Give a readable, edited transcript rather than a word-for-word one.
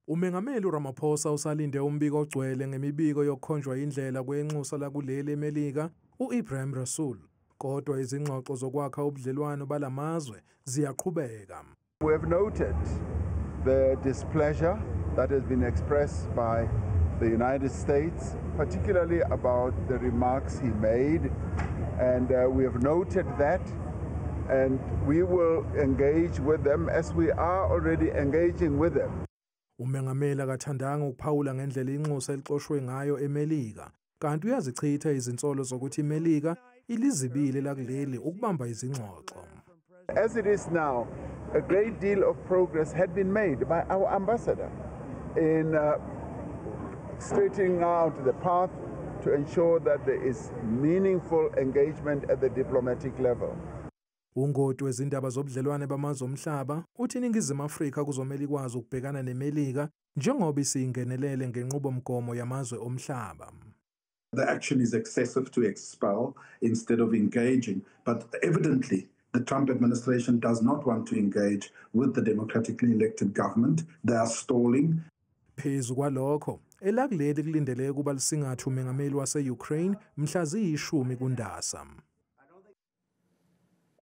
Umengameli uRamaphosa usalinde umbiko ogcwele ngemibiko yokukhonjwa indlela kwenxusa lakuleli eMelika u-Ebrahim Rasool. Kodwa izingxoxo zokwakha ubudlelwano balamazwe ziyaqhubeka. We have noted the displeasure that has been expressed by the United States, particularly about the remarks he made. And we have noted that, and we will engage with them as we are already engaging with them. Umengameli akathandanga ukuphawula ngendlela inxusa elixoshwe ngayo eMelika, kanti uyazichitha izinsolo zokuthi iMelika ilizibile lakuleli ukubamba izingxoxo. As it is now, a great deal of progress had been made by our ambassador in straightening out the path to ensure that there is meaningful engagement at the diplomatic level. Ungoti wezindaba zobudlelwane bamazwe omhlaba uthi iNingizimu Afrika kuzomele ikwazi ukubhekana neMelika njengoba isiyingenelele ngenqubomgomo yamazwe omhlaba. The action is excessive to expel instead of engaging, but evidently the Trump administration does not want to engage with the democratically elected government. They are stalling. Phezu kwalokho, elakuleli kulindeleke ukuba lisingathe umengameli wase-Ukraine mhla ziyi-10 kuNdasa.